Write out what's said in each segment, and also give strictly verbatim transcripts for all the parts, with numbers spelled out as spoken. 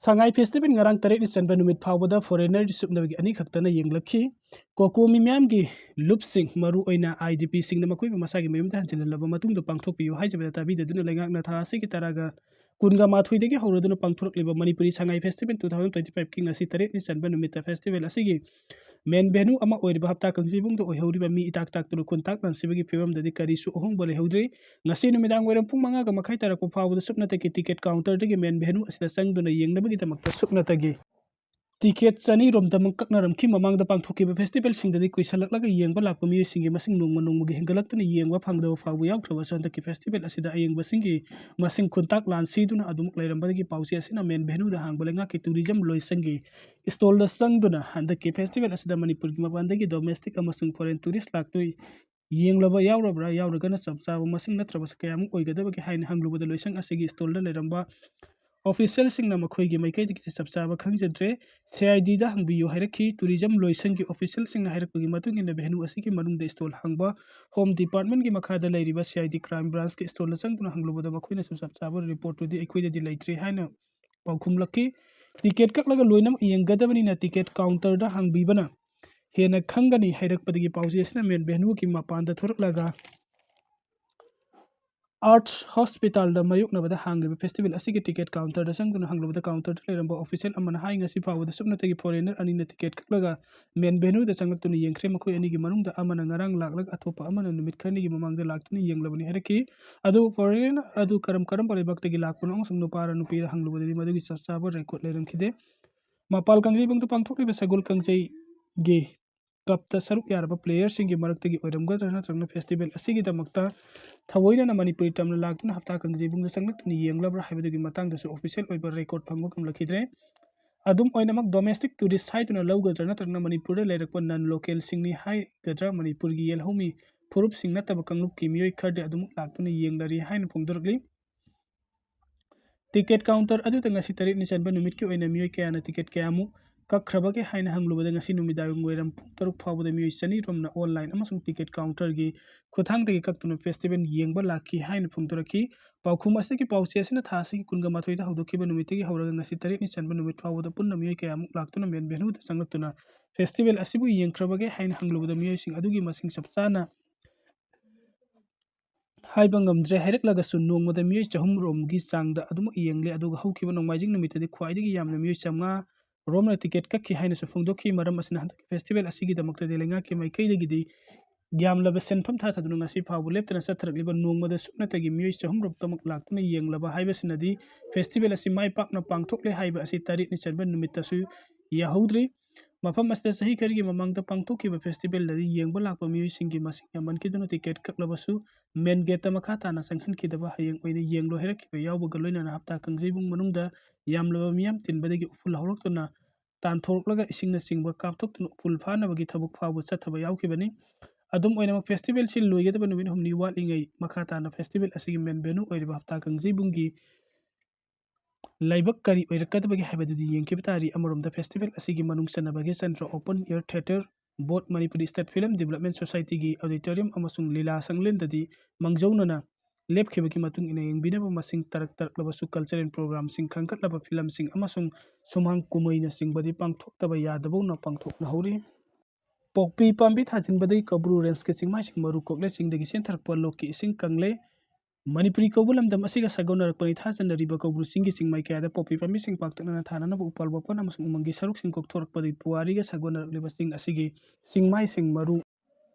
ꯁꯉꯥꯏ festival ꯉꯔꯥꯡ ꯇꯔꯦꯠꯅꯤ ꯆꯟꯕ ꯅꯨꯃꯤꯠ ꯐꯥꯎꯕꯗ ꯐꯣꯔꯦꯟꯅꯔꯗꯤ ꯁꯨꯞꯅꯕꯒꯤ ꯑꯅꯤꯈꯛꯇꯅ ꯌꯦꯡꯂꯛꯈꯤ꯫ ꯀꯣꯀꯣ ꯃꯤꯌꯥꯝꯒꯤ ꯂꯨꯞꯁꯤꯡ, ꯃꯔꯨꯑꯣꯏꯅ ꯑꯥꯏ ꯗꯤ ꯄꯤꯁꯤꯡꯅ ꯃꯈꯣꯏꯕꯨ ꯃꯁꯥꯒꯤ ꯃꯌꯨꯝꯗ ꯍꯟꯖꯤꯜꯍꯜꯂꯕ ꯃꯇꯨꯡꯗ ꯄꯥꯡꯊꯣꯛꯄꯤꯌꯨ ꯍꯥꯏꯖꯕꯗ ꯇꯥꯕꯤꯗꯗꯨꯅ ꯂꯩꯉꯥꯛꯅ ꯊꯥ ꯑꯁꯤꯒꯤ ꯇꯔꯥꯒ ꯀꯨꯟꯒ ꯃꯥꯊꯣꯏꯗꯒꯤ ꯍꯧꯔꯗꯨꯅ ꯄꯥꯡꯊꯣꯔꯛꯂꯤꯕ ꯃꯅꯤꯄꯨꯔꯤ ꯁꯉꯥꯏ ꯐꯦꯁꯇꯤꯚꯦꯜ ꯇꯨ ꯊꯥꯎꯖꯟ ꯇ꯭ꯋꯦꯟꯇꯤ ꯐꯥꯏꯚꯀꯤ ꯉꯁꯤ ꯇꯔꯦꯠꯅꯤ ꯆꯟꯕ ꯅꯨꯃꯤꯠꯇ ꯐꯦꯁꯇꯤꯚꯦꯜ ꯑꯁꯤꯒꯤ ꯃꯦꯟ ꯚꯦꯅꯨ ꯑꯃ ꯑꯣꯏꯔꯤꯕ ꯍꯞꯇꯥ ꯀꯥꯡꯖꯩꯕꯨꯡꯗ ꯑꯣꯏꯍꯧꯔꯤꯕ ꯃꯤ ꯏꯇꯥꯛ ꯇꯥꯛꯇꯨꯅ ꯈꯨꯟ ꯇꯥꯛ ꯂꯥꯟꯁꯤꯕꯒꯤ ꯐꯤꯕꯝꯗꯗꯤ ꯀꯔꯤꯁꯨ ꯑꯍꯣꯡꯕ ꯂꯩꯍꯧꯗ꯭ꯔꯤ꯫ ꯉꯁꯤ ꯅꯨꯃꯤꯗꯥꯡ ꯋꯥꯏꯔꯝ ꯄꯨꯡ ꯃꯉꯥꯒ ꯃꯈꯥꯏ ꯇꯥꯔꯛꯄ ꯐꯥꯎꯕꯗ ꯁꯨꯞꯅꯇꯒꯤ ꯇꯤꯀꯦꯠ ꯀꯥꯎꯟꯇꯔꯗꯒꯤ ꯃꯦꯟ ꯚꯦꯅꯨ ꯑꯁꯤꯗ ꯆꯪꯗꯨꯅ ꯌꯦꯡꯅꯕꯒꯤꯗꯃꯛꯇ ꯁꯨꯞꯅꯇꯒꯤ ꯇꯤꯀꯦꯠ ꯆꯅꯤ ꯔꯣꯝꯗꯃꯛ ꯀꯛꯅꯔꯝꯈꯤ꯫ ꯃꯃꯥꯡꯗ ꯄꯥꯡꯊꯣꯛꯈꯤꯕ ꯐꯦꯁꯇꯤꯚꯦꯜꯁꯤꯡꯗꯗꯤ ꯀꯨꯏꯁꯜꯂꯛꯂꯒ ꯌꯦꯡꯕ ꯂꯥꯛꯄ ꯃꯤꯑꯣꯏꯁꯤꯡꯒꯤ ꯃꯁꯤꯡ ꯅꯣꯡꯃ ꯅꯣꯡꯃꯒꯤ ꯍꯦꯟꯒꯠꯂꯛꯇꯨꯅ ꯌꯦꯡꯕ ꯐꯪꯗꯕ ꯐꯥꯎꯕ ꯌꯥꯎꯈ꯭ꯔꯕꯁꯨ ꯍꯟꯗꯛꯀꯤ ꯐꯦꯁꯇꯤꯚꯦꯜ ꯑꯁꯤꯗ ꯑꯌꯦꯡꯕꯁꯤꯡꯒꯤ ꯃꯁꯤꯡ ꯈꯨꯟꯇꯥꯛ ꯂꯥꯟ ꯁꯤꯗꯨꯅ ꯑꯗꯨꯃꯛ ꯂꯩꯔꯝꯕꯗꯒꯤ ꯄꯥꯎꯆꯦ ꯑꯁꯤꯅ ꯃꯦꯟ ꯚꯦꯅꯨꯗ ꯍꯥꯡꯕ ꯂꯩꯉꯥꯛꯀꯤ ꯇꯨꯔꯤꯖꯝ ꯂꯣꯏꯁꯪꯒꯤ ꯁ꯭ꯇꯣꯜꯗ ꯆꯪꯗꯨꯅ ꯍꯟꯗꯛꯀꯤ ꯐꯦꯁꯇꯤꯚꯦꯜ ꯑꯁꯤꯗ ꯃꯅꯤꯄꯨꯔꯒꯤ ꯃꯄꯥꯟꯗꯒꯤ ꯗꯣꯃꯦꯁꯇꯤꯛ ꯑꯃꯁꯨꯡ ꯐꯣꯔꯦꯟ ꯇꯨꯔꯤꯁ ꯂꯥꯛꯇꯨꯅ ꯌꯦꯡꯂꯕ ꯌꯥꯎꯔꯕ꯭ꯔꯥ, ꯌꯥꯎꯔꯒꯅ ꯆꯞ ꯆꯥꯕ ꯃꯁꯤꯡ ꯅꯠꯇ꯭ꯔꯕꯁꯨ ꯀꯌꯥꯃꯨꯛ ꯑꯣꯏꯒꯗꯕꯒꯦ ꯍꯥꯏꯅ ꯍꯪꯂꯨꯕꯗ ꯂꯣꯏꯁꯪ ꯑꯁꯤꯒꯤ ꯁ꯭ꯇꯣꯜꯗ ꯂꯩꯔꯝꯕ ꯑꯣꯐꯤꯁꯤꯌꯦꯜꯁꯤꯡꯅ ꯃꯈꯣꯏꯒꯤ ꯃꯥꯏꯀꯩꯗꯒꯤ ꯆꯞ ꯆꯥꯕ ꯈꯪꯖꯗ꯭ꯔꯦ, ꯁꯤ ꯑꯥꯏ ꯗꯤꯗ ꯍꯪꯕꯤꯌꯨ ꯍꯥꯏꯔꯛꯈꯤ꯫ ꯇꯨꯔꯤꯖꯝ ꯂꯣꯏꯁꯪꯒꯤ ꯑꯣꯐꯤꯁꯤꯌꯦꯜꯁꯤꯡꯅ ꯍꯥꯏꯔꯛꯄꯒꯤ ꯃꯇꯨꯡ ꯏꯟꯅ ꯚꯦꯅꯨ ꯑꯁꯤꯒꯤ ꯃꯅꯨꯡꯗ ꯁ꯭ꯇꯣꯜ ꯍꯥꯡꯕ ꯍꯣꯝ ꯗꯤꯄꯥꯔꯠꯃꯦꯟꯒꯤ ꯃꯈꯥꯗ ꯂꯩꯔꯤꯕ ꯁꯤ ꯑꯥꯏ ꯗꯤ ꯀ꯭ꯔꯥꯏꯝ ꯕ꯭ꯔꯥꯟꯁꯀꯤ ꯁ꯭ꯇꯣꯜꯗ ꯆꯪꯗꯨꯅ ꯍꯪꯂꯨꯕꯗ ꯃꯈꯣꯏꯅꯁꯨ ꯆꯞ ꯆꯥꯕ ꯔꯤꯄꯣꯔꯠꯇꯨꯗꯤ ꯑꯩꯈꯣꯏꯗꯗꯤ ꯂꯩꯇ꯭ꯔꯦ ꯍꯥꯏꯅ ꯄꯥꯎꯈꯨꯝꯂꯛꯈꯤ꯫ ꯇꯤꯀꯦꯠ ꯀꯛꯂꯒ ꯂꯣꯏꯅꯃꯛ ꯌꯦꯡꯒꯗꯕꯅꯤꯅ ꯇꯤꯀꯦꯠ ꯀꯥꯎꯟꯇꯔꯗ ꯍꯪꯕꯤꯕꯅ ꯍꯦꯟꯅ ꯈꯪꯒꯅꯤ ꯍꯥꯏꯔꯛꯄꯗꯒꯤ ꯄꯥꯎꯆꯦ ꯑꯁꯤꯅ ꯃꯦꯟ ꯚꯦꯅꯨꯒꯤ ꯃꯄꯥꯟꯗ ꯊꯣꯔꯛꯂꯒ ꯑꯥꯔꯠꯁ ꯍꯣꯁꯄꯤꯇꯥꯜꯗ ꯃꯥꯌꯣꯛꯅꯕꯗ ꯍꯥꯡꯂꯤꯕ ꯐꯦꯁꯇꯤꯚꯦꯜ ꯑꯁꯤꯒꯤ ꯇꯤꯀꯦꯠ ꯀꯥꯎꯟꯇꯔꯗ ꯆꯪꯗꯨꯅ ꯍꯪꯂꯨꯕꯗ ꯀꯥꯎꯟꯇꯔꯗ ꯂꯩꯔꯝꯕ ꯑꯣꯐꯤꯁꯤꯌꯦꯜ ꯑꯃꯅ ꯍꯥꯏ, ꯉꯁꯤ ꯐꯥꯎꯕꯗ ꯁꯨꯞꯅꯇꯒꯤ ꯐꯣꯔꯦꯟꯅꯔ ꯑꯅꯤꯅ ꯇꯤꯀꯦꯠ ꯀꯛꯂꯒ ꯃꯦꯟ ꯚꯦꯅꯨꯗ ꯆꯪꯂꯛꯇꯨꯅ ꯌꯦꯡꯈ꯭ꯔꯦ꯫ ꯃꯈꯣꯏ ꯑꯅꯤꯒꯤ ꯃꯅꯨꯡꯗ ꯑꯃꯅ ꯉꯔꯥꯡ ꯂꯥꯛꯂꯒ ꯑꯇꯣꯞꯄ ꯑꯃꯅ ꯅꯨꯃꯤꯠ ꯈꯔꯅꯤꯒꯤ ꯃꯃꯥꯡꯗ ꯂꯥꯛꯇꯨꯅ ꯌꯦꯡꯂꯕꯅꯤ ꯍꯥꯏꯔꯛꯈꯤ꯫ ꯑꯗꯨꯕꯨ ꯐꯣꯔꯦꯟꯅꯔ ꯑꯗꯨ ꯀꯔꯝ ꯀꯔꯝꯕ ꯂꯩꯕꯥꯛꯇꯒꯤ ꯂꯥꯛꯄꯅꯣ ꯑꯃꯁꯨꯡ ꯅꯨꯄꯥꯔ ꯅꯨꯄꯤꯔ ꯍꯪꯂꯨꯕꯗꯗꯤ ꯃꯗꯨꯒꯤ ꯆꯞ ꯆꯥꯕ ꯔꯦꯀꯣꯔꯗ ꯂꯩꯔꯝꯈꯤꯗꯦ꯫ ꯃꯄꯥꯜ ꯀꯥꯡꯖꯩꯕꯨꯡꯗ ꯄꯥꯡꯊꯣꯛꯂꯤꯕ ꯁꯒꯣꯜ ꯀꯥꯡꯖꯩꯒꯤ ꯀꯞꯇ ꯁꯔꯨꯛ ꯌꯥꯔꯕ ꯄ꯭ꯂꯦꯌꯔꯁꯤꯡꯒꯤ ꯃꯔꯛꯇꯒꯤ ꯑꯣꯏꯔꯝꯒꯗ꯭ꯔꯥ ꯅꯠꯇ꯭ꯔꯒꯅ ꯐꯦꯁꯇꯤꯚꯦꯜ ꯑꯁꯤꯒꯤꯗꯃꯛꯇ ꯊꯑꯣꯏꯅꯅ ꯃꯅꯤꯄꯨꯔꯤ ꯇꯝꯅ ꯂꯥꯛꯇꯨꯅ ꯍꯞꯇꯥ ꯀꯥꯡꯖꯩꯕꯨꯡꯗ ꯆꯪꯂꯛꯇꯨꯅ ꯌꯦꯡꯂꯕ꯭ꯔꯥ ꯍꯥꯏꯕꯗꯨꯒꯤ ꯃꯇꯥꯡꯗꯁꯨ ꯑꯣꯐꯤꯁꯤꯌꯦꯜ ꯑꯣꯏꯕ ꯔꯦꯀꯣꯔꯗ ꯐꯪꯕ ꯉꯝꯂꯛꯈꯤꯗ꯭ꯔꯦ꯫ ꯑꯗꯨꯝ ꯑꯣꯏꯅꯃꯛ ꯗꯣꯃꯦꯁꯇꯤꯛ ꯇꯨꯔꯤꯁ ꯍꯥꯏꯗꯨꯅ ꯂꯧꯒꯗ꯭ꯔꯥ ꯅꯠꯇ꯭ꯔꯒꯅ ꯃꯅꯤꯄꯨꯔꯗ ꯂꯩꯔꯛꯄ ꯅꯟ ꯂꯣꯀꯦꯜꯁꯤꯡꯅꯤ ꯍꯥꯏꯒꯗ꯭ꯔꯥ, ꯃꯅꯤꯄꯨꯔꯒꯤ ꯌꯦꯜꯍꯧꯃꯤ ꯐꯨꯔꯨꯞꯁꯤꯡ ꯅꯠꯇꯕ ꯀꯥꯡꯂꯨꯞꯀꯤ ꯃꯤꯑꯣꯏ ꯈꯔꯗꯤ ꯑꯗꯨꯃꯛ ꯂꯥꯛꯇꯨꯅ ꯌꯦꯡꯅꯔꯤ ꯍꯥꯏꯅ ꯐꯣꯡꯗꯣꯔꯛꯂꯤ꯫ ꯇꯤꯀꯦꯠ ꯀꯥꯎꯟꯇꯔ ꯑꯗꯨꯗ ꯉꯁꯤ ꯇꯔꯦꯠꯅꯤ ꯆꯟꯕ ꯅꯨꯃꯤꯠꯀꯤ ꯑꯣꯏꯅ ꯃꯤꯑꯣꯏ ꯀꯌꯥꯅ ꯇꯤꯀꯦꯠ ꯀꯌꯥꯃꯨꯛ ꯀꯛꯈ꯭ꯔꯕꯒꯦ ꯍꯥꯏꯅ ꯍꯪꯂꯨꯕꯗ, ꯉꯁꯤ ꯅꯨꯃꯤꯗꯥꯡ ꯋꯥꯏꯔꯝ ꯄꯨꯡ ꯇꯔꯨꯛ ꯐꯥꯎꯕꯗ ꯃꯤꯑꯣꯏ ꯆꯅꯤ ꯔꯣꯝꯅ online ꯑꯃꯁꯨꯡ ticket counterꯒꯤ ꯈꯨꯠꯊꯥꯡꯗꯒꯤ ꯀꯛꯇꯨꯅ festival ꯌꯦꯡꯕ ꯂꯥꯛꯈꯤ ꯍꯥꯏꯅ ꯐꯣꯡꯗꯣꯔꯛꯈꯤ꯫ ꯄꯥꯎꯈꯨꯝ ꯑꯁꯤꯗꯒꯤ ꯄꯥꯎꯆꯦ ꯑꯁꯤꯅ ꯊꯥ ꯑꯁꯤꯒꯤ ꯀꯨꯟꯒ ꯃꯥꯊꯣꯏꯗ ꯍꯧꯗꯣꯛꯈꯤꯕ ꯅꯨꯃꯤꯠꯇꯒꯤ ꯍꯧꯔꯒ ꯉꯁꯤ ꯇꯔꯦꯠꯅꯤ ꯆꯟꯕ ꯅꯨꯃꯤꯠ ꯐꯥꯎꯕꯗ ꯄꯨꯟꯅ ꯃꯤꯑꯣꯏ ꯀꯌꯥꯃꯨꯛ ꯂꯥꯛꯇꯨꯅ main venueꯗ ꯆꯪꯂꯛꯇꯨꯅ festival ꯑꯁꯤꯕꯨ ꯌꯦꯡꯈ꯭ꯔꯕꯒꯦ ꯍꯥꯏꯅ ꯍꯪꯂꯨꯕꯗ, ꯃꯤꯑꯣꯏꯁꯤꯡ ꯑꯗꯨꯒꯤ ꯃꯁꯤꯡ ꯆꯞ ꯆꯥꯅ ꯍꯥꯏꯕ ꯉꯝꯗ꯭ꯔꯦ꯫ ꯍꯥꯏꯔꯛꯂꯒꯁꯨ ꯅꯣꯡꯃꯗ ꯃꯤꯑꯣꯏ ꯆꯍꯨꯝ ꯔꯣꯝꯒꯤ ꯆꯥꯡꯗ ꯑꯗꯨꯃꯛ ꯌꯦꯡꯂꯦ꯫ ꯑꯗꯨꯒ ꯍꯧꯈꯤꯕ ꯅꯣꯡꯃꯥꯏꯖꯤꯡ ꯅꯨꯃꯤꯠꯇꯗꯤ ꯈ꯭ꯋꯥꯏꯗꯒꯤ ꯌꯥꯝꯅ ꯃꯤꯑꯣꯏ ꯆꯥꯝꯃꯉꯥ ꯔꯣꯝꯅ ticket ꯀꯛꯈꯤ ꯍꯥꯏꯅꯁꯨ ꯐꯣꯡꯗꯣꯛꯈꯤ꯫ ꯃꯔꯝ ꯑꯁꯤꯅ ꯍꯟꯗꯛꯀꯤ festival ꯑꯁꯤꯒꯤꯗꯃꯛꯇꯗꯤ ꯂꯩꯉꯥꯛꯀꯤ ꯃꯥꯏꯀꯩꯗꯒꯤꯗꯤ ꯌꯥꯝꯂꯕ ꯁꯦꯟꯐꯝ ꯊꯥꯊꯗꯨꯅ ꯉꯁꯤ ꯐꯥꯎꯕ ꯂꯦꯞꯇꯅ ꯆꯠꯊꯔꯛꯂꯤꯕ ꯅꯣꯡꯃꯗ ꯁꯨꯞꯅꯇꯒꯤ ꯃꯤꯑꯣꯏ ꯆꯍꯨꯝ ꯔꯣꯝꯇꯃꯛ ꯂꯥꯛꯇꯨꯅ ꯌꯦꯡꯂꯕ ꯍꯥꯏꯕꯁꯤꯅꯗꯤ festival ꯑꯁꯤ ꯃꯥꯏ ꯄꯥꯛꯅ ꯄꯥꯡꯊꯣꯛꯂꯦ ꯍꯥꯏꯕ ꯑꯁꯤ ꯇꯔꯦꯠꯅꯤ ꯆꯟꯕ ꯅꯨꯃꯤꯠꯇꯁꯨ ꯌꯥꯍꯧꯗ꯭ꯔꯤ꯫ ꯃꯐꯝ ꯑꯁꯤꯗ ꯆꯍꯤ ꯈꯔꯒꯤ ꯃꯃꯥꯡꯗ ꯄꯥꯡꯊꯣꯛꯈꯤꯕ festivalꯗꯗꯤ ꯌꯦꯡꯕ ꯂꯥꯛꯄ ꯃꯤꯑꯣꯏꯁꯤꯡꯒꯤ ꯃꯁꯤꯡ ꯌꯥꯝꯃꯟꯈꯤꯗꯨꯅ ticket ꯀꯛꯂꯕꯁꯨ main gateꯇ ꯃꯈꯥ ꯇꯥꯅ ꯆꯪꯍꯟꯈꯤꯗꯕ, ꯍꯌꯦꯡ ꯑꯣꯏꯅ ꯌꯦꯡꯂꯣ ꯍꯥꯏꯔꯛꯈꯤꯕ ꯌꯥꯎꯕꯒ ꯂꯣꯏꯅꯅ ꯍꯞꯇꯥ ꯀꯥꯡꯖꯩꯕꯨꯡ ꯃꯅꯨꯡꯗ ꯌꯥꯝꯂꯕ ꯃꯤꯌꯥꯝ ꯇꯤꯟꯕꯗꯒꯤ ꯎꯐꯨꯜ ꯍꯧꯔꯛꯇꯨꯅ ꯇꯥꯟꯊꯣꯔꯛꯂꯒ ꯏꯁꯤꯡꯅꯆꯤꯡꯕ ꯀꯥꯞꯊꯣꯛꯇꯨꯅ ꯎꯐꯨꯜ ꯐꯥꯅꯕꯒꯤ ꯊꯕꯛ ꯐꯥꯎꯕ ꯆꯠꯊꯕ ꯌꯥꯎꯈꯤꯕꯅꯤ꯫ ꯑꯗꯨꯝ ꯑꯣꯏꯅꯃꯛ, festivalꯁꯤ ꯂꯣꯏꯒꯗꯕ ꯅꯨꯃꯤꯠ ꯍꯨꯝꯅꯤ ꯋꯥꯠꯂꯤꯉꯩ ꯃꯈꯥ ꯇꯥꯅ festival ꯑꯁꯤꯒꯤ main venue ꯑꯣꯏꯔꯤꯕ ꯍꯞꯇꯥ ꯀꯥꯡꯖꯩꯕꯨꯡꯒꯤ ꯂꯥꯏꯕꯛ ꯀꯔꯤ ꯑꯣꯏꯔꯛꯀꯗꯕꯒꯦ ꯍꯥꯏꯕꯗꯨꯗꯤ ꯌꯦꯡꯈꯤꯕ ꯇꯥꯔꯤ꯫ ꯑꯃꯔꯣꯝꯗ, festival ꯑꯁꯤꯒꯤ ꯃꯅꯨꯡ ꯆꯟꯅꯕꯒꯤ Chandra Open Air Theatre Board,ꯃꯅꯤꯄꯨꯔꯤ State Film Development Societyꯒꯤ auditorium ꯑꯃꯁꯨꯡ ꯂꯤꯂꯥ ꯁꯪꯂꯦꯟꯗꯗꯤ ꯃꯥꯡꯖꯧꯅꯅ ꯂꯦꯞꯈꯤꯕꯒꯤ ꯃꯇꯨꯡ ꯏꯟꯅ ꯌꯦꯡꯕꯤꯅꯕ ꯃꯁꯤꯡ ꯇꯔꯛ ꯇꯔꯛꯂꯕꯁꯨ cultural programꯁꯤꯡ ꯈꯟꯒꯠꯂꯕ filmꯁꯤꯡ ꯑꯃꯁꯨꯡ ꯁꯨꯃꯥꯡ ꯀꯨꯝꯍꯩꯅꯆꯤꯡꯕꯗꯤ ꯄꯥꯡꯊꯣꯛꯇꯕ ꯌꯥꯗꯕꯧꯅ ꯄꯥꯡꯊꯣꯛꯅꯍꯧꯔꯤ꯫ ꯄꯣꯛꯄꯤ ꯄꯥꯝꯕꯤ ꯊꯥꯖꯤꯟꯕꯗꯒꯤ ꯀꯧꯕ꯭ꯔꯨ rangeꯀꯤ ꯆꯤꯡꯃꯥꯏꯁꯤꯡ ꯃꯔꯨ ꯀꯣꯛꯂꯦ꯫ ꯆꯤꯡꯗꯒꯤ ꯆꯦꯟꯊꯔꯛꯄ ꯂꯣꯛꯀꯤ ꯏꯁꯤꯡ ꯀꯪꯂꯦ꯫ ꯃꯅꯤꯄꯨꯔꯤ ꯀꯧꯕ ꯂꯝꯗꯝ ꯑꯁꯤꯒ ꯁꯥꯒꯣꯟꯅꯔꯛꯄꯅꯤ꯫ ꯊꯥꯖꯅꯔꯤꯕ ꯀꯧꯕ꯭ꯔꯨ ꯆꯤꯡꯒꯤ ꯆꯤꯡꯃꯥꯏ ꯀꯌꯥꯗ ꯄꯣꯛꯄꯤ ꯄꯥꯝꯕꯤꯁꯤꯡ ꯄꯥꯛꯇꯛꯅꯅ ꯊꯥꯅꯅꯕ ꯎꯄꯥꯜ ꯋꯥꯄꯥꯜ ꯑꯃꯁꯨꯡ ꯎꯃꯪꯒꯤ ꯁꯔꯨꯛꯁꯤꯡ ꯀꯣꯛꯊꯣꯔꯛꯄꯗꯒꯤ ꯄꯨꯋꯥꯔꯤꯒ ꯁꯥꯒꯣꯟꯅꯔꯛꯂꯤꯕ ꯆꯤꯡ ꯑꯁꯤꯒꯤ ꯆꯤꯡꯃꯥꯏꯁꯤꯡ ꯃꯔꯨ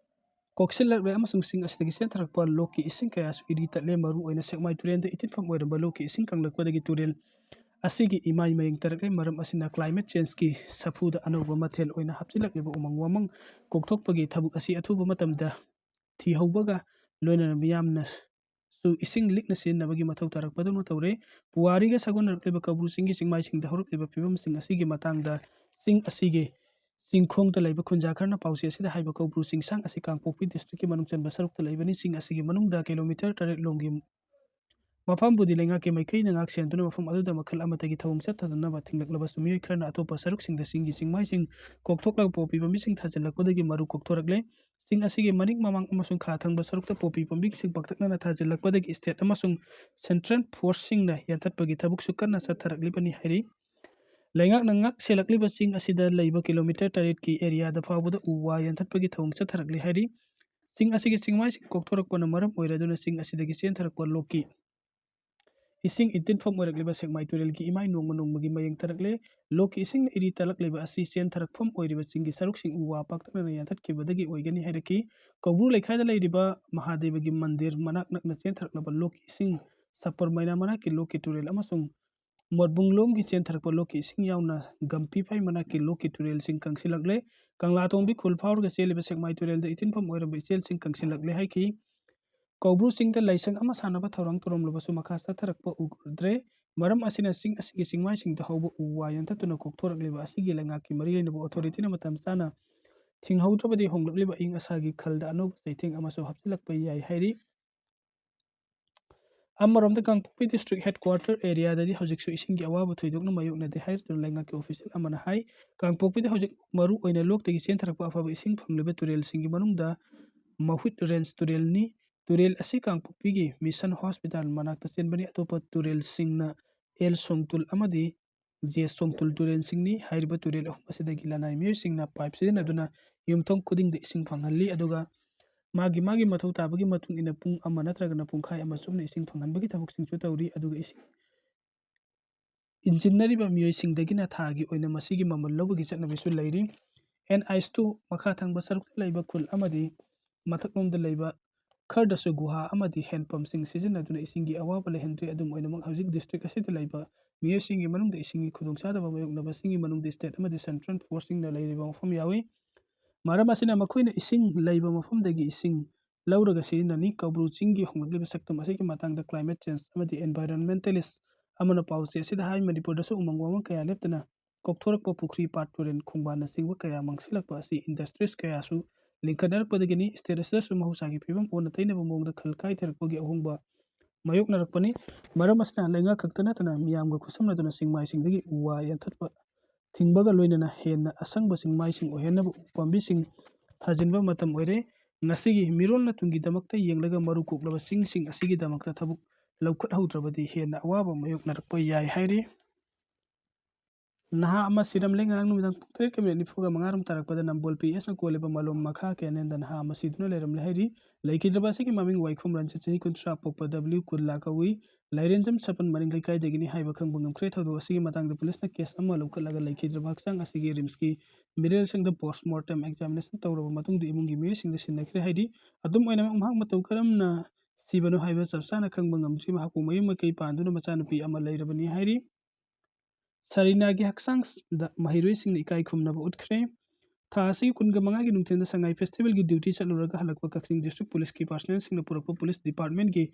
ꯀꯣꯛꯁꯤꯜꯂꯛꯂꯦ ꯑꯃꯁꯨꯡ ꯆꯤꯡ ꯑꯁꯤꯗꯒꯤ ꯆꯦꯟꯊꯔꯛꯄ ꯂꯣꯛꯀꯤ ꯏꯁꯤꯡ ꯀꯌꯥꯁꯨ ꯏꯔꯤ ꯇꯠꯂꯦ꯫ ꯃꯔꯨꯑꯣꯏꯅ ꯁꯦꯛꯃꯥꯏ ꯇꯨꯔꯦꯜꯗ ꯏꯇꯤꯟꯐꯝ ꯑꯣꯏꯔꯝꯕ ꯂꯣꯛꯀꯤ ꯏꯁꯤꯡ ꯀꯪꯂꯛꯄꯗꯒꯤ ꯇꯨꯔꯦꯜ ꯑꯁꯤꯒꯤ ꯏꯃꯥꯏ ꯃꯌꯦꯡ ꯇꯥꯔꯛꯂꯦ꯫ ꯃꯔꯝ ꯑꯁꯤꯅ climate changeꯀꯤ ꯁꯥꯐꯨꯗ ꯑꯅꯧꯕ ꯃꯊꯦꯜ ꯑꯣꯏꯅ ꯍꯥꯞꯆꯤꯜꯂꯛꯂꯤꯕ ꯎꯃꯪ ꯋꯥꯃꯪ ꯀꯣꯛꯊꯣꯛꯄꯒꯤ ꯊꯕꯛ ꯑꯁꯤ ꯑꯊꯨꯕ ꯃꯇꯝꯗ ꯊꯤꯍꯧꯕꯒ ꯂꯣꯏꯅꯅ ꯃꯤꯌꯥꯝꯅꯁꯨ ꯏꯁꯤꯡ ꯂꯤꯛꯅ ꯁꯤꯖꯤꯟꯅꯕꯒꯤ ꯃꯊꯧ ꯇꯥꯔꯛꯄꯗꯧꯅ ꯇꯧꯔꯦ꯫ ꯄꯨꯋꯥꯔꯤꯒ ꯁꯥꯒꯣꯟꯅꯔꯛꯂꯤꯕ ꯀꯧꯕ꯭ꯔꯨ ꯆꯤꯡꯒꯤ ꯆꯤꯡꯃꯥꯏꯁꯤꯡꯗ ꯍꯧꯔꯛꯂꯤꯕ ꯐꯤꯕꯝꯁꯤꯡ ꯑꯁꯤꯒꯤ ꯃꯇꯥꯡꯗ ꯆꯤꯡ ꯑꯁꯤꯒꯤ ꯆꯤꯡꯈꯣꯡꯗ ꯂꯩꯕ ꯈꯨꯟꯖꯥ ꯈꯔꯅ ꯄꯥꯎꯆꯦ ꯑꯁꯤꯗ ꯍꯥꯏꯕ ꯀꯧꯕ꯭ꯔꯨ ꯆꯤꯡꯁꯥꯡ ꯑꯁꯤ ꯀꯥꯡꯄꯣꯛꯄꯤ districtꯀꯤ ꯃꯅꯨꯡ ꯆꯟꯕ ꯁꯔꯨꯛꯇ ꯂꯩꯕꯅꯤ꯫ ꯆꯤꯡ ꯑꯁꯤꯒꯤ ꯃꯅꯨꯡꯗ kilometre ꯇꯔꯦꯠ ꯂꯣꯝꯒꯤ ꯃꯐꯝꯕꯨꯗꯤ ꯂꯩꯉꯥꯛꯀꯤ ꯃꯥꯏꯀꯩꯅ ꯉꯥꯛ ꯁꯦꯟꯗꯨꯅ ꯃꯐꯝ ꯑꯗꯨꯗ ꯃꯈꯜ ꯑꯃꯠꯇꯒꯤ ꯊꯑꯣꯡ ꯆꯠꯊꯗꯅꯕ ꯊꯤꯡꯂꯛꯂꯕꯁꯨ, ꯃꯤꯑꯣꯏ ꯈꯔꯅ ꯑꯇꯣꯞꯄ ꯁꯔꯨꯛꯁꯤꯡꯗ ꯆꯤꯡꯒꯤ ꯆꯤꯡꯃꯥꯏꯁꯤꯡ ꯀꯣꯛꯊꯣꯛꯂꯒ ꯄꯣꯄꯤ ꯄꯥꯝꯕꯤꯁꯤꯡ ꯊꯥꯖꯤꯜꯂꯛꯄꯗꯒꯤ ꯃꯔꯨ ꯀꯣꯛꯊꯣꯔꯛꯂꯦ꯫ ꯆꯤꯡ ꯑꯁꯤꯒꯤ ꯃꯅꯤꯡ ꯃꯃꯥꯡ ꯑꯃꯁꯨꯡ ꯈꯥ ꯊꯪꯕ ꯁꯔꯨꯛꯇ ꯄꯣꯄꯤ ꯄꯥꯝꯕꯤꯁꯤꯡ ꯄꯥꯛꯇꯛꯅꯅ ꯊꯥꯖꯤꯜꯂꯛꯄꯗꯒꯤ state ꯑꯃꯁꯨꯡ central forceꯁꯤꯡꯅ ꯌꯥꯟꯊꯠꯄꯒꯤ ꯊꯕꯛꯁꯨ ꯀꯟꯅ ꯆꯠꯊꯔꯛꯂꯤꯕꯅꯤ ꯍꯥꯏꯔꯤ꯫ ꯂꯩꯉꯥꯛꯅ ꯉꯥꯛ ꯁꯦꯜꯂꯛꯂꯤꯕ ꯆꯤꯡ ꯑꯁꯤꯗ ꯂꯩꯕ kilometre ꯇꯔꯦꯠꯀꯤ areaꯗ ꯐꯥꯎꯕꯗ ꯎ ꯋꯥ ꯌꯥꯟꯊꯠꯄꯒꯤ ꯊꯧꯑꯣꯡ ꯆꯠꯊꯔꯛꯂꯤ ꯍꯥꯏꯔꯤ꯫ ꯆꯤꯡ ꯑꯁꯤꯒꯤ ꯆꯤꯡꯃꯥꯏꯁꯤꯡ ꯀꯣꯛꯊꯣꯔꯛꯄꯅ ꯃꯔꯝ ꯑꯣꯏꯔꯗꯨꯅ ꯆꯤꯡ ꯑꯁꯤꯗꯒꯤ ꯆꯦꯟꯊꯔꯛꯄ ꯂꯣꯛꯀꯤ ꯏꯁꯤꯡ ꯏꯇꯤꯟꯐꯝ ꯑꯣꯏꯔꯛꯂꯤꯕ ꯁꯦꯛꯃꯥꯏ ꯇꯨꯔꯦꯜꯒꯤ ꯏꯃꯥꯏ ꯅꯣꯡꯃ ꯅꯣꯡꯃꯒꯤ ꯃꯌꯦꯡ ꯇꯥꯔꯛꯂꯦ꯫ ꯂꯣꯛꯀꯤ ꯏꯁꯤꯡꯅ ꯏꯔꯤ ꯇꯥꯔꯛꯂꯤꯕ ꯑꯁꯤ ꯆꯦꯟꯊꯔꯛꯐꯝ ꯑꯣꯏꯔꯤꯕ ꯆꯤꯡꯒꯤ ꯁꯔꯨꯛꯁꯤꯡ ꯎ ꯋꯥ ꯄꯥꯛꯇꯛꯅꯅ ꯌꯥꯟꯊꯠꯈꯤꯕꯗꯒꯤ ꯑꯣꯏꯒꯅꯤ ꯍꯥꯏꯔꯛꯈꯤ꯫ ꯀꯧꯕ꯭ꯔꯨ ꯂꯩꯈꯥꯏꯗ ꯂꯩꯔꯤꯕ ꯃꯍꯥꯗꯦꯕꯒꯤ ꯃꯟꯗꯤꯔ ꯃꯅꯥꯛ ꯅꯛꯅ ꯆꯦꯟꯊꯔꯛꯂꯕ ꯂꯣꯛꯀꯤ ꯏꯁꯤꯡ ꯁꯄꯔꯃꯩꯅꯥ ꯃꯅꯥꯛꯀꯤ ꯂꯣꯛꯀꯤ ꯇꯨꯔꯦꯜ ꯑꯃꯁꯨꯡ ꯃꯣꯠꯕꯨꯡꯂꯣꯝꯒꯤ ꯆꯦꯟꯊꯔꯛꯄ ꯂꯣꯛꯀꯤ ꯏꯁꯤꯡ ꯌꯥꯎꯅ ꯒꯝꯄꯤꯐꯥꯏ ꯃꯅꯥꯛꯀꯤ ꯂꯣꯛꯀꯤ ꯇꯨꯔꯦꯜꯁꯤꯡ ꯀꯪꯁꯤꯜꯂꯛꯂꯦ꯫ ꯀꯪꯂꯥꯇꯣꯡꯕꯤ ꯈꯨꯜ ꯐꯥꯎꯔꯒ ꯆꯦꯜꯂꯤꯕ ꯁꯦꯛꯃꯥꯏ ꯇꯨꯔꯦꯜꯗ ꯏꯇꯤꯟꯐꯝ ꯑꯣꯏꯔꯝꯕ ꯏꯆꯦꯜꯁꯤꯡ ꯀꯪꯁꯤꯜꯂꯛꯂꯦ ꯍꯥꯏꯈꯤ꯫ ꯀꯧꯕ꯭ꯔꯨ ꯆꯤꯡꯗ ꯂꯥꯏꯁꯪ ꯑꯃ ꯁꯥꯟꯅꯕ ꯊꯧꯔꯥꯡ ꯇꯧꯔꯝꯂꯕꯁꯨ ꯃꯈꯥ ꯆꯠꯊꯔꯛꯄ ꯎꯗ꯭ꯔꯦ꯫ ꯃꯔꯝ ꯑꯁꯤꯅ ꯆꯤꯡ ꯑꯁꯤꯒꯤ ꯆꯤꯡꯃꯥꯏꯁꯤꯡꯗ ꯍꯧꯕ ꯎ ꯋꯥ ꯌꯥꯟꯊꯠꯇꯨꯅ ꯀꯣꯛꯊꯣꯔꯛꯂꯤꯕ ꯑꯁꯤꯒꯤ ꯂꯩꯉꯥꯛꯀꯤ ꯃꯔꯤ ꯂꯩꯅꯕ authorityꯅ ꯃꯇꯝ ꯆꯥꯅ ꯊꯤꯡꯍꯧꯗ꯭ꯔꯕꯗꯤ ꯍꯣꯡꯂꯛꯂꯤꯕ ꯑꯏꯪ ꯑꯁꯥꯒꯤ ꯈꯜꯗ ꯑꯅꯧꯕ ꯆꯩꯊꯦꯡ ꯑꯃꯁꯨ ꯍꯥꯞꯆꯤꯜꯂꯛꯄ ꯌꯥꯏ ꯍꯥꯏꯔꯤ꯫ ꯑꯃꯔꯣꯝꯗ ꯀꯥꯡꯄꯣꯛꯄꯤ district headquarter areaꯗꯗꯤ ꯍꯧꯖꯤꯛꯁꯨ ꯏꯁꯤꯡꯒꯤ ꯑꯋꯥꯕ ꯊꯣꯏꯗꯣꯛꯅ ꯃꯥꯌꯣꯛꯅꯗꯦ ꯍꯥꯏꯗꯨꯅ ꯂꯩꯉꯥꯛꯀꯤ official ꯑꯃꯅ ꯍꯥꯏ꯫ ꯀꯥꯡꯄꯣꯛꯄꯤꯗ ꯍꯧꯖꯤꯛ ꯃꯔꯨ ꯑꯣꯏꯅ ꯂꯣꯛꯇꯒꯤ ꯆꯦꯟꯊꯔꯛꯄ ꯑꯐꯕ ꯏꯁꯤꯡ ꯐꯪꯂꯤꯕ ꯇꯨꯔꯦꯜꯁꯤꯡꯒꯤ ꯃꯅꯨꯡꯗ ꯃꯍꯨꯠ ꯔꯦꯟꯖ ꯇꯨꯔꯦꯜꯅꯤ꯫ ꯇꯨꯔꯦꯜ ꯑꯁꯤ ꯀꯥꯡꯄꯣꯛꯄꯤꯒꯤ ꯃꯤꯁꯟ ꯍꯣꯁꯄꯤꯇꯥꯜ ꯃꯅꯥꯛꯇ ꯆꯦꯟꯕꯅꯤ꯫ ꯑꯇꯣꯞꯄ ꯇꯨꯔꯦꯜꯁꯤꯡꯅ ꯑꯦꯜ ꯁꯣꯡꯇꯨꯜ ꯑꯃꯗꯤ ꯖꯦ ꯁꯣꯡꯇꯨꯜ ꯇꯨꯔꯦꯜꯁꯤꯡꯅꯤ꯫ ꯍꯥꯏꯔꯤꯕ ꯇꯨꯔꯦꯜ ꯑꯍꯨꯝ ꯑꯁꯤꯗꯒꯤ ꯂꯅꯥꯏ ꯃꯤꯑꯣꯏꯁꯤꯡꯅ ꯄꯥꯏꯞ ꯁꯤꯖꯤꯟꯅꯗꯨꯅ ꯌꯨꯝꯊꯣꯡ ꯈꯨꯗꯤꯡꯗ ꯏꯁꯤꯡ ꯐꯪꯍꯜꯂꯤ꯫ ꯑꯗꯨꯒ ꯃꯥꯒꯤ ꯃꯥꯒꯤ ꯃꯊꯧ ꯇꯥꯕꯒꯤ ꯃꯇꯨꯡ ꯏꯟꯅ ꯄꯨꯡ ꯑꯃ ꯅꯠꯇ꯭ꯔꯒꯅ ꯄꯨꯡꯈꯥꯏ ꯑꯃ ꯆꯨꯞꯅ ꯏꯁꯤꯡ ꯐꯪꯍꯟꯕꯒꯤ ꯊꯕꯛꯁꯤꯡꯁꯨ ꯇꯧꯔꯤ꯫ ꯑꯗꯨꯒ ꯏꯁꯤꯡ ꯏꯟꯖꯤꯟꯅꯔꯤꯕ ꯃꯤꯑꯣꯏꯁꯤꯡꯗꯒꯤꯅ ꯊꯥꯒꯤ ꯑꯣꯏꯅ ꯃꯁꯤꯒꯤ ꯃꯃꯜ ꯂꯧꯕꯒꯤ ꯆꯠꯅꯕꯤꯁꯨ ꯂꯩꯔꯤ꯫ ꯑꯦꯟ ꯑꯥꯏꯁ ꯇꯨ ꯃꯈꯥ ꯊꯪꯕ ꯁꯔꯨꯛꯇ ꯂꯩꯕ ꯈꯨꯜ ꯑꯃꯗꯤ ꯃꯊꯛꯂꯣꯝꯗ ꯂꯩꯕ ꯈꯔꯗꯁꯨ ꯒꯨꯍꯥ ꯑꯃꯗꯤ ꯍꯦꯟꯄꯝꯁꯤꯡ ꯁꯤꯖꯤꯟꯅꯗꯨꯅ ꯏꯁꯤꯡꯒꯤ ꯑꯋꯥꯕ ꯂꯩꯍꯟꯗ꯭ꯔꯤ꯫ ꯑꯗꯨꯝ ꯑꯣꯏꯅꯃꯛ, ꯍꯧꯖꯤꯛ district ꯑꯁꯤꯗ ꯂꯩꯕ ꯃꯤꯑꯣꯏꯁꯤꯡꯒꯤ ꯃꯅꯨꯡꯗ ꯏꯁꯤꯡꯒꯤ ꯈꯨꯗꯣꯡꯆꯥꯗꯕ ꯃꯥꯌꯣꯛꯅꯕꯁꯤꯡꯒꯤ ꯃꯅꯨꯡꯗ state ꯑꯃꯗꯤ central forceꯁꯤꯡꯅ ꯂꯩꯔꯤꯕ ꯃꯐꯝ ꯌꯥꯎꯏ꯫ ꯃꯔꯝ ꯑꯁꯤꯅ ꯃꯈꯣꯏꯅ ꯏꯁꯤꯡ ꯂꯩꯕ ꯃꯐꯝꯗꯒꯤ ꯏꯁꯤꯡ ꯂꯧꯔꯒ ꯁꯤꯖꯤꯟꯅꯅꯤ꯫ ꯀꯧꯕ꯭ꯔꯨ ꯆꯤꯡꯒꯤ ꯍꯣꯡꯂꯛꯂꯤꯕ ꯁꯛꯇꯝ ꯑꯁꯤꯒꯤ ꯃꯇꯥꯡꯗ climate change ꯑꯃꯗꯤ environmentalist ꯑꯃꯅ ꯄꯥꯎꯆꯦ ꯑꯁꯤꯗ ꯍꯥꯏ, ꯃꯅꯤꯄꯨꯔꯗꯁꯨ ꯎꯃꯪ ꯋꯥꯃꯪ ꯀꯌꯥ ꯂꯦꯞꯇꯅ ꯀꯣꯛꯊꯣꯔꯛꯄ, ꯄꯨꯈ꯭ꯔꯤ, ꯄꯥꯠ, ꯇꯨꯔꯦꯜ, ꯈꯣꯡꯕꯥꯟꯅꯆꯤꯡꯕ ꯀꯌꯥ ꯃꯥꯡꯁꯤꯜꯂꯛꯄ ꯑꯁꯤ industries ꯀꯌꯥꯁꯨ ꯂꯤꯡꯈꯠꯅꯔꯛꯄꯗꯒꯤꯅꯤ꯫ State ꯑꯁꯤꯗꯁꯨ ꯃꯍꯧꯁꯥꯒꯤ ꯐꯤꯕꯝ ꯑꯣꯟꯅ ꯇꯩꯅꯕ ꯃꯑꯣꯡꯗ ꯈꯜ ꯀꯥꯏꯊꯔꯛꯄꯒꯤ ꯑꯍꯣꯡꯕ ꯃꯥꯌꯣꯛꯅꯔꯛꯄꯅꯤ꯫ ꯃꯔꯝ ꯑꯁꯤꯅ ꯂꯩꯉꯥꯛ ꯈꯛꯇ ꯅꯠꯇꯅ ꯃꯤꯌꯥꯝꯒ ꯈꯨꯠꯁꯝꯅꯗꯨꯅ ꯆꯤꯡꯃꯥꯏꯁꯤꯡꯗꯒꯤ ꯎ ꯋꯥ ꯌꯥꯟꯊꯠꯄ ꯊꯤꯡꯕꯒ ꯂꯣꯏꯅꯅ ꯍꯦꯟꯅ ꯑꯁꯪꯕ ꯆꯤꯡꯃꯥꯏꯁꯤꯡ ꯑꯣꯏꯍꯟꯅꯕ ꯎ ꯄꯥꯝꯕꯤꯁꯤꯡ ꯊꯥꯖꯤꯟꯕ ꯃꯇꯝ ꯑꯣꯏꯔꯦ꯫ ꯉꯁꯤꯒꯤ ꯃꯤꯔꯣꯜ ꯃꯇꯨꯡꯒꯤꯗꯃꯛꯇ ꯌꯦꯡꯂꯒ ꯃꯔꯨ ꯀꯣꯛꯂꯕ ꯆꯤꯡꯁꯤꯡ ꯑꯁꯤꯒꯤꯗꯃꯛꯇ ꯊꯕꯛ ꯂꯧꯈꯠꯍꯧꯗ꯭ꯔꯕꯗꯤ ꯍꯦꯟꯅ ꯑꯋꯥꯕ ꯃꯥꯌꯣꯛꯅꯔꯛꯄ ꯌꯥꯏ ꯍꯥꯏꯔꯤ꯫ ꯅꯍꯥ ꯑꯃ ꯁꯤꯔꯝꯂꯦ꯫ ꯉꯔꯥꯡ ꯅꯨꯃꯤꯗꯥꯡ ꯄꯨꯡ ꯇꯔꯦꯠꯀ ꯃꯤꯅꯤꯠ ꯅꯤꯐꯨꯒ ꯃꯉꯥꯔꯣꯝ ꯇꯥꯔꯛꯄꯗ ꯅꯝꯕꯣꯜ ꯄꯤ ꯑꯦꯁꯅ ꯀꯣꯜꯂꯤꯕ ꯃꯂꯣꯝ ꯃꯈꯥ ꯀꯦꯅꯦꯜꯗ ꯅꯍꯥ ꯑꯃ ꯁꯤꯗꯨꯅ ꯂꯩꯔꯝꯂꯦ ꯍꯥꯏꯔꯤ꯫ ꯂꯩꯈꯤꯗ꯭ꯔꯕ ꯑꯁꯤꯒꯤ ꯃꯃꯤꯡ ꯋꯥꯏꯈꯣꯝ ꯔꯟꯖꯤꯠ, ꯆꯍꯤ ꯀꯨꯟꯊ꯭ꯔꯥ, ꯄꯣꯛꯄ ꯗꯕ꯭ꯂꯤꯎ ꯀꯨꯟꯂꯥ ꯀꯧꯏ꯫ ꯂꯥꯏꯔꯦꯟꯖꯝ ꯁꯄꯟ ꯃꯅꯤꯡ ꯂꯩꯀꯥꯏꯗꯒꯤꯅꯤ ꯍꯥꯏꯕ ꯈꯪꯕ ꯉꯝꯈ꯭ꯔꯦ꯫ ꯊꯧꯗꯣꯛ ꯑꯁꯤꯒꯤ ꯃꯇꯥꯡꯗ ꯄꯨꯂꯤꯁꯅ ꯀꯦꯁ ꯑꯃ ꯂꯧꯈꯠꯂꯒ ꯂꯩꯈꯤꯗ꯭ꯔꯕ ꯍꯛꯆꯥꯡ ꯑꯁꯤꯒꯤ ꯔꯤꯝꯁꯀꯤ ꯃꯤꯔꯦꯜꯁꯪꯗ ꯄꯣꯁꯃꯣꯔꯇꯦꯝ ꯑꯦꯛꯖꯥꯃꯤꯅꯦꯁꯟ ꯇꯧꯔꯕ ꯃꯇꯨꯡꯗ ꯏꯃꯨꯡꯒꯤ ꯃꯤꯑꯣꯏꯁꯤꯡꯗ ꯁꯤꯟꯅꯈ꯭ꯔꯦ ꯍꯥꯏꯔꯤ꯫ ꯑꯗꯨꯝ ꯑꯣꯏꯅꯃꯛ, ꯃꯍꯥꯛ ꯃꯇꯧ ꯀꯔꯝꯅ ꯁꯤꯕꯅꯣ ꯍꯥꯏꯕ ꯆꯞ ꯆꯥꯅ ꯈꯪꯕ ꯉꯝꯗ꯭ꯔꯤ꯫ ꯃꯍꯥꯛꯄꯨ ꯃꯌꯨꯝ ꯃꯀꯩ ꯄꯥꯟꯗꯨꯅ ꯃꯆꯥꯅꯨꯄꯤ ꯑꯃ ꯂꯩꯔꯕꯅꯤ ꯍꯥꯏꯔꯤ꯫ ꯁꯔꯤꯅꯥꯒꯤ ꯍꯛꯆꯥꯡꯗ ꯃꯍꯩꯔꯣꯏꯁꯤꯡꯅ ꯏꯀꯥꯏ ꯈꯨꯝꯅꯕ ꯎꯠꯈ꯭ꯔꯦ꯫ ꯊꯥ ꯑꯁꯤꯒꯤ ꯀꯨꯟꯒ ꯃꯉꯥꯒꯤ ꯅꯨꯡꯊꯤꯜꯗ ꯁꯉꯥꯏ ꯐꯦꯁꯇꯤꯚꯦꯜꯒꯤ ꯗ꯭ꯌꯨꯇꯤ ꯆꯠꯂꯨꯔꯒ ꯍꯜꯂꯛꯄ ꯀꯛꯆꯤꯡ ꯗꯤꯁꯇ꯭ꯔꯤꯛ ꯄꯨꯂꯤꯁꯀꯤ ꯄꯥꯔꯁꯅꯦꯜꯁꯤꯡꯅ ꯄꯨꯔꯛꯄ ꯄꯨꯂꯤꯁ ꯗꯤꯄꯥꯔꯠꯃꯦꯟꯒꯤ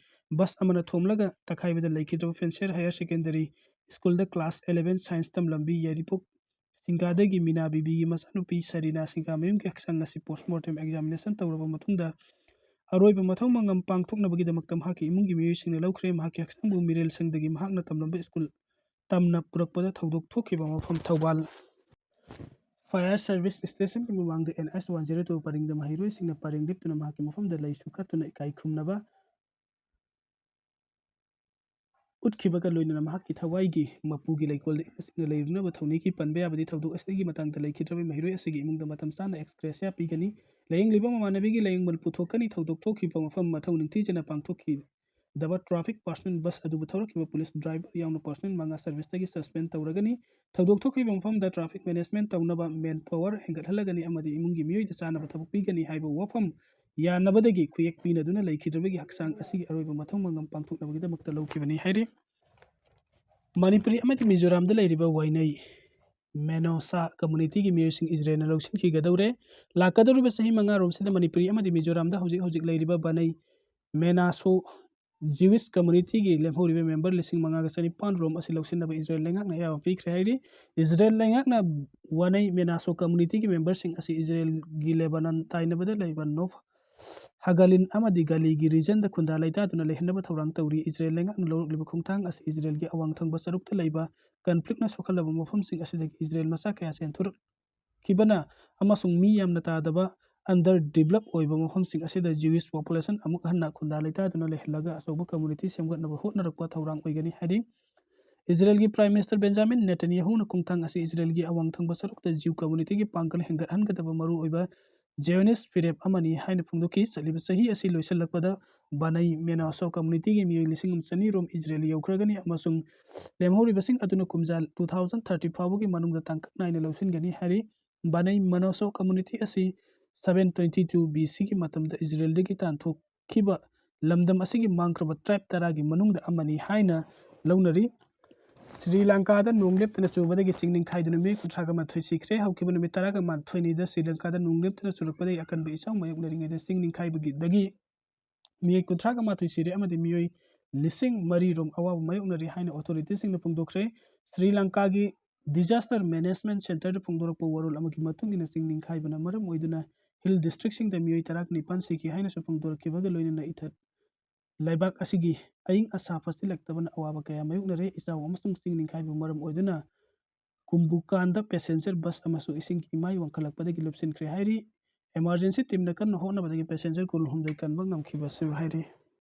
ꯕꯁ ꯑꯃꯅ ꯊꯣꯝꯂꯒ ꯇꯛꯈꯥꯏꯕꯗ ꯂꯩꯈꯤꯗ꯭ꯔꯕ ꯐꯦꯟꯁꯤꯌꯔ ꯍꯥꯌꯔ ꯁꯦꯀꯦꯟꯗꯔꯤ ꯁ꯭ꯀꯨꯜꯗ ꯀ꯭ꯂꯥꯁ ꯑꯦꯂꯦꯚꯦꯟ ꯁꯥꯏꯟꯁ ꯇꯝꯂꯝꯕꯤ ꯌꯥꯏꯔꯤꯄꯣꯛ ꯁꯤꯡꯒꯥꯗꯒꯤ ꯃꯤꯅꯥ ꯕꯤꯕꯤꯒꯤ ꯃꯆꯥꯅꯨꯄꯤ ꯁꯔꯤꯅꯥ ꯁꯤꯡꯒꯥꯃꯌꯨꯝꯒꯤ ꯍꯛꯆꯥꯡ ꯑꯁꯤ ꯄꯣꯁꯃꯣꯔꯇꯦꯝ ꯑꯦꯛꯖꯥꯃꯤꯅꯦꯁꯟ ꯇꯧꯔꯕ ꯃꯇꯨꯡꯗ ꯑꯔꯣꯏꯕ ꯃꯊꯧ ꯃꯉꯝ ꯄꯥꯡꯊꯣꯛꯅꯕꯒꯤꯗꯃꯛꯇ ꯃꯍꯥꯛꯀꯤ ꯏꯃꯨꯡꯒꯤ ꯃꯤꯑꯣꯏꯁꯤꯡꯅ ꯂꯧꯈ꯭ꯔꯦ꯫ ꯃꯍꯥꯛꯀꯤ ꯍꯛꯆꯥꯡꯕꯨ ꯃꯤꯔꯦꯜ ꯁꯪꯗꯒꯤ ꯃꯍꯥꯛꯅ ꯇꯝꯂꯝꯕ ꯁ꯭ꯀꯨꯜ ꯇꯝꯅ ꯄꯨꯔꯛꯄꯗ ꯊꯧꯗꯣꯛ ꯊꯣꯛꯈꯤꯕ ꯃꯐꯝ ꯊꯧꯕꯥꯜ ꯐꯥꯌꯔ ꯁꯔꯚꯤꯁ ꯁ꯭ꯇꯦꯁꯟꯒꯤ ꯃꯃꯥꯡꯗ N S one zero two ꯄꯔꯤꯡꯗ ꯃꯍꯩꯔꯣꯏꯁꯤꯡꯅ ꯄꯔꯦꯡ ꯂꯦꯞꯇꯨꯅ ꯃꯍꯥꯛꯀꯤ ꯃꯐꯝꯗ ꯂꯩꯁꯨ ꯀꯠꯇꯨꯅ ꯏꯀꯥꯏ ꯈꯨꯝꯅꯕ ꯎꯠꯈꯤꯕꯒ ꯂꯣꯏꯅꯅ ꯃꯍꯥꯛꯀꯤ ꯊꯋꯥꯏꯒꯤ ꯃꯄꯨꯒꯤ ꯂꯩꯀꯣꯜꯗ ꯏꯪꯅ ꯆꯤꯛꯅ ꯂꯩꯔꯨꯅꯕ ꯊꯧꯅꯤꯈꯤ꯫ ꯄꯟꯕ ꯌꯥꯕꯗꯤ ꯊꯧꯗꯣꯛ ꯑꯁꯤꯒꯤ ꯃꯇꯥꯡꯗ ꯂꯩꯈꯤꯗ꯭ꯔꯕ ꯃꯍꯩꯔꯣꯏ ꯑꯁꯤꯒꯤ ꯏꯃꯨꯡꯗ ꯃꯇꯝ ꯆꯥꯅ ꯑꯦꯛꯁꯒ꯭ꯔꯦꯁꯤꯌꯥ ꯄꯤꯒꯅꯤ꯫ ꯂꯥꯌꯦꯡꯂꯤꯕ ꯃꯃꯥꯟꯅꯕꯤꯒꯤ ꯂꯥꯌꯦꯡꯕ ꯄꯨꯊꯣꯛꯀꯅꯤ꯫ ꯊꯧꯗꯣꯛ ꯊꯣꯛꯈꯤꯕ ꯃꯐꯝ ꯃꯊꯧ ꯅꯤꯡꯊꯤꯖꯅ ꯄꯥꯡꯊꯣꯛꯈꯤꯗꯕ ꯇ꯭ꯔꯥꯐꯤꯛ ꯄꯥꯔꯁꯅꯦꯜ ꯕꯁ ꯑꯗꯨꯕꯨ ꯊꯧꯔꯛꯈꯤꯕ ꯄꯨꯂꯤꯁ ꯗ꯭ꯔꯥꯏꯚꯔ ꯌꯥꯎꯅ ꯄꯥꯔꯁꯅꯦꯜ ꯃꯉꯥ ꯁꯔꯚꯤꯁꯇꯒꯤ ꯁꯁꯄꯦꯟ ꯇꯧꯔꯒꯅꯤ꯫ ꯊꯧꯗꯣꯛ ꯊꯣꯛꯈꯤꯕ ꯃꯐꯝꯗ ꯇ꯭ꯔꯥꯐꯤꯛ ꯃꯦꯅꯦꯖꯃꯦꯟ ꯇꯧꯅꯕ ꯃꯦꯟ ꯄꯥꯋꯔ ꯍꯦꯟꯒꯠꯍꯜꯂꯒꯅꯤ ꯑꯃꯗꯤ ꯏꯃꯨꯡꯒꯤ ꯃꯤꯑꯣꯏꯗ ꯆꯥꯅꯕ ꯊꯕꯛ ꯄꯤꯒꯅꯤ ꯍꯥꯏꯕ ꯋꯥꯐꯝ ꯌꯥꯅꯕꯗꯒꯤ ꯈꯨꯌꯦꯛ ꯄꯤꯅꯗꯨꯅ ꯂꯩꯈꯤꯗ꯭ꯔꯕꯒꯤ ꯍꯛꯆꯥꯡ ꯑꯁꯤꯒꯤ ꯑꯔꯣꯏꯕ ꯃꯊꯧ ꯃꯉꯝ ꯄꯥꯡꯊꯣꯛꯅꯕꯒꯤꯗꯃꯛꯇ ꯂꯧꯈꯤꯕꯅꯤ ꯍꯥꯏꯔꯤ꯫ ꯃꯅꯤꯄꯨꯔꯤ ꯑꯃꯗꯤ ꯃꯤꯖꯣꯔꯥꯝꯗ ꯂꯩꯔꯤꯕ ꯋꯥꯏꯅꯩ ꯃꯦꯅꯣꯁꯥ ꯀꯝꯃꯨꯅꯤꯇꯤꯒꯤ ꯃꯤꯑꯣꯏꯁꯤꯡ ꯏꯖꯔꯦꯜꯅ ꯂꯧꯁꯤꯟꯈꯤꯒꯗꯧꯔꯦ꯫ ꯂꯥꯛꯀꯗꯧꯔꯤꯕ ꯆꯍꯤ ꯃꯉꯥꯔꯣꯝꯁꯤꯗ ꯃꯅꯤꯄꯨꯔꯤ ꯑꯃꯗꯤ ꯃꯤꯖꯣꯔꯥꯝꯗ ꯍꯧꯖꯤꯛ ꯍꯧꯖꯤꯛ ꯂꯩꯔꯤꯕ ꯕꯅꯩ ꯃꯦꯅꯥꯁꯣ ꯖꯤꯋꯤꯁ ꯀꯝꯃꯨꯅꯤꯇꯤꯒꯤ ꯂꯦꯝꯍꯧꯔꯤꯕ ꯃꯦꯝꯕꯔ ꯂꯤꯁꯤꯡ ꯃꯉꯥꯒ ꯆꯅꯤꯄꯥꯟ ꯔꯣꯝ ꯑꯁꯤ ꯂꯧꯁꯤꯟꯅꯕ ꯏꯖꯔꯦꯜ ꯂꯩꯉꯥꯛꯅ ꯑꯌꯥꯕ ꯄꯤꯈ꯭ꯔꯦ ꯍꯥꯏꯔꯤ꯫ ꯏꯖꯔꯦꯜ ꯂꯩꯉꯥꯛꯅ ꯋꯥꯅꯩ ꯃꯦꯅꯥꯁꯣ ꯀꯝꯃꯨꯅꯤꯇꯤꯒꯤ ꯃꯦꯝꯕꯔꯁꯤꯡ ꯑꯁꯤ ꯏꯖꯔꯦꯜꯒꯤ ꯂꯦꯕꯥꯅꯟ ꯇꯥꯏꯅꯕꯗ ꯂꯩꯕ ꯅꯣꯐ ꯍꯒꯥꯂꯤꯟ ꯑꯃꯗꯤ ꯒꯂꯤꯒꯤ ꯔꯤꯖꯟꯗ ꯈꯨꯟꯗꯥ ꯂꯩꯇꯥꯗꯨꯅ ꯂꯩꯍꯟꯅꯕ ꯊꯧꯔꯥꯡ ꯇꯧꯔꯤ꯫ ꯏꯖꯔꯦꯜ ꯂꯩꯉꯥꯛꯅ ꯂꯧꯔꯛꯂꯤꯕ ꯈꯣꯡꯊꯥꯡ ꯑꯁꯤ ꯏꯖꯔꯦꯜꯒꯤ ꯑꯋꯥꯡ ꯊꯪꯕ ꯁꯔꯨꯛꯇ ꯂꯩꯕ ꯀꯟꯐ꯭ꯂꯤꯛꯅ ꯁꯣꯛꯍꯜꯂꯕ ꯃꯐꯝꯁꯤꯡ ꯑꯁꯤꯗꯒꯤ ꯏꯖꯔꯦꯜ ꯃꯆꯥ ꯀꯌꯥ ꯆꯦꯟꯊꯣꯔꯛꯈꯤꯕꯅ ꯑꯃꯁꯨꯡ ꯃꯤ ꯌꯥꯝꯅ ꯇꯥꯗꯕ, ꯑꯟꯗꯔ ꯗꯤꯕꯂꯞ ꯑꯣꯏꯕ ꯃꯐꯝꯁꯤꯡ ꯑꯁꯤꯗ ꯖ꯭ꯌꯨꯏꯁ ꯄꯣꯄꯨꯂꯦꯁꯟ ꯑꯃꯨꯛ ꯍꯟꯅ ꯈꯨꯟꯗꯥ ꯂꯩꯇꯥꯗꯨꯅ ꯂꯩꯍꯜꯂꯒ ꯑꯆꯧꯕ ꯀꯝꯃ꯭ꯌꯨꯅꯤꯇꯤ ꯁꯦꯝꯒꯠꯅꯕ ꯍꯣꯠꯅꯔꯛꯄ ꯊꯧꯔꯥꯡ ꯑꯣꯏꯒꯅꯤ ꯍꯥꯏꯔꯤ꯫ ꯏꯖꯔꯦꯜꯒꯤ ꯄ꯭ꯔꯥꯏꯝ ꯃꯤꯅꯤꯁꯇꯔ ꯕꯦꯟꯖꯥꯃꯤꯟ ꯅꯦꯇꯟꯌꯥꯍꯨꯅ ꯈꯣꯡꯊꯥꯡ ꯑꯁꯤ ꯏꯖꯔꯦꯜꯒꯤ ꯑꯋꯥꯡ ꯊꯪꯕ ꯁꯔꯨꯛꯇ ꯖ꯭ꯌꯨ ꯀꯝꯃ꯭ꯌꯨꯅꯤꯇꯤꯒꯤ ꯄꯥꯡꯒꯜ ꯍꯦꯟꯒꯠꯍꯟꯒꯗꯕ ꯃꯔꯨꯑꯣꯏꯕ ꯖꯤꯌꯣꯅꯤꯁ ꯐꯤꯔꯦꯞ ꯑꯃꯅꯤ ꯍꯥꯏꯅ ꯐꯣꯡꯗꯣꯛꯈꯤ꯫ ꯆꯠꯂꯤꯕ ꯆꯍꯤ ꯑꯁꯤ ꯂꯣꯏꯁꯤꯜꯂꯛꯄꯗ ꯕꯅꯩ ꯃꯦꯅꯥꯁꯣ ꯀꯝꯃ꯭ꯌꯨꯅꯤꯇꯤꯒꯤ ꯃꯤꯑꯣꯏ ꯂꯤꯁꯤꯡ ꯑꯃ ꯆꯅꯤ ꯔꯣꯝ ꯏꯖꯔꯦꯜ ꯌꯧꯈ꯭ꯔꯒꯅꯤ ꯑꯃꯁꯨꯡ ꯂꯦꯝꯍꯧꯔꯤꯕꯁꯤꯡ ꯑꯗꯨꯅ ꯀꯨꯝꯖꯥ ꯇꯨ ꯊꯥꯎꯖꯟ ꯊꯥꯔꯇꯤ ꯐꯥꯎꯕꯒꯤ ꯃꯅꯨꯡꯗ ꯇꯥꯡꯀꯛ ꯅꯥꯏꯅ ꯂꯧꯁꯤꯟꯒꯅꯤ ꯍꯥꯏꯔꯤ꯫ ꯕꯅꯩ ꯃꯦꯅꯥꯁꯣ ꯀꯝꯃ꯭ꯌꯨꯅꯤꯇꯤ ꯑꯁꯤ ꯁꯚꯦꯟ ꯇ꯭ꯋꯦꯟꯇꯤ ꯇꯨ ꯕꯤ ꯁꯤꯒꯤ ꯃꯇꯝꯗ ꯏꯖꯔꯦꯜꯗꯒꯤ ꯇꯥꯟꯊꯣꯛꯈꯤꯕ ꯂꯝꯗꯝ ꯑꯁꯤꯒꯤ ꯃꯥꯡꯈ꯭ꯔꯕ ꯇ꯭ꯔꯥꯏꯕ ꯇꯔꯥꯒꯤ ꯃꯅꯨꯡꯗ ꯑꯃꯅꯤ ꯍꯥꯏꯅ ꯂꯧꯅꯔꯤ꯫ ꯁ꯭ꯔꯤ ꯂꯪꯀꯥꯗ ꯅꯣꯡ ꯂꯦꯞꯇꯅ ꯆꯨꯕꯗꯒꯤ ꯆꯤꯡ ꯅꯤꯡꯈꯥꯏꯗꯨꯅ ꯃꯤꯑꯣꯏ ꯀꯨꯟꯊ꯭ꯔꯥꯒ ꯃꯥꯊꯣꯏ ꯁꯤꯈ꯭ꯔꯦ꯫ ꯍꯧꯈꯤꯕ ꯅꯨꯃꯤꯠ ꯇꯔꯥꯒ ꯃꯥꯊꯣꯏꯅꯤꯗ ꯁ꯭ꯔꯤ ꯂꯪꯀꯥꯗ ꯅꯣꯡ ꯂꯦꯞꯇꯅ ꯆꯨꯔꯛꯄꯗꯒꯤ ꯑꯀꯟꯕ ꯏꯆꯥꯎ ꯃꯥꯌꯣꯛꯅꯔꯤꯉꯩꯗ ꯆꯤꯡ ꯅꯤꯡꯈꯥꯏꯕꯒꯤꯗꯒꯤ ꯃꯤꯑꯣꯏ ꯀꯨꯟꯊ꯭ꯔꯥꯒ ꯃꯥꯊꯣꯏ ꯁꯤꯔꯦ ꯑꯃꯗꯤ ꯃꯤꯑꯣꯏ ꯂꯤꯁꯤꯡ ꯃꯔꯤ ꯔꯣꯝ ꯑꯋꯥꯕ ꯃꯥꯌꯣꯛꯅꯔꯤ ꯍꯥꯏꯅ ꯑꯣꯊꯣꯔꯤꯇꯤꯁꯤꯡꯅ ꯐꯣꯡꯗꯣꯛꯈ꯭ꯔꯦ꯫ ꯁ꯭ꯔꯤ ꯂꯪꯀꯥꯒꯤ ꯗꯤꯖꯥꯁꯇꯔ ꯃꯦꯅꯦꯖꯃꯦꯟꯠ ꯁꯦꯟꯇꯔꯗ ꯐꯣꯡꯗꯣꯔꯛꯄ ꯋꯥꯔꯣꯜ ꯑꯃꯒꯤ ꯃꯇꯨꯡ ꯏꯟꯅ ꯆꯤꯡ ꯅꯤꯡꯈꯥꯏꯕꯅ ꯃꯔꯝ ꯑꯣꯏꯗꯨꯅ ꯍꯤꯜ ꯗꯤꯁꯇ꯭ꯔꯤꯛꯁꯤꯡꯗ ꯃꯤꯑꯣꯏ ꯇꯔꯥꯅꯤꯄꯥꯟ ꯁꯤꯈꯤ ꯍꯥꯏꯅꯁꯨ ꯐꯣꯡꯗꯣꯔꯛꯈꯤꯕꯒ ꯂꯣꯏꯅꯅ ꯏꯊꯠ ꯂꯩꯕꯥꯛ ꯑꯁꯤꯒꯤ ꯑꯏꯪ ꯑꯁꯥ ꯐꯠꯁꯤꯜꯂꯛꯇꯕꯅ ꯑꯋꯥꯕ ꯀꯌꯥ ꯃꯥꯌꯣꯛꯅꯔꯦ꯫ ꯏꯆꯥꯎ ꯑꯃꯁꯨꯡ ꯆꯤꯡ ꯅꯤꯡꯈꯥꯏꯕ ꯃꯔꯝ ꯑꯣꯏꯗꯨꯅ ꯀꯨꯝꯕꯨꯀꯥꯟꯗ ꯄꯦꯁꯦꯟꯖꯔ ꯕꯁ ꯑꯃꯁꯨ ꯏꯁꯤꯡꯒꯤ ꯏꯃꯥꯏ ꯋꯥꯡꯈꯠꯂꯛꯄꯗꯒꯤ ꯂꯨꯞꯁꯤꯟꯈ꯭ꯔꯦ ꯍꯥꯏꯔꯤ꯫ ꯏꯃꯥꯔꯖꯦꯟꯁꯤ ꯇꯤꯝꯅ ꯀꯟꯅ ꯍꯣꯠꯅꯕꯗꯒꯤ ꯄꯦꯁꯦꯟꯖꯔ ꯀꯨꯟꯍꯨꯝꯗꯣꯏ ꯀꯟꯕ ꯉꯝꯈꯤꯕꯁꯨ ꯍꯥꯏꯔꯤ꯫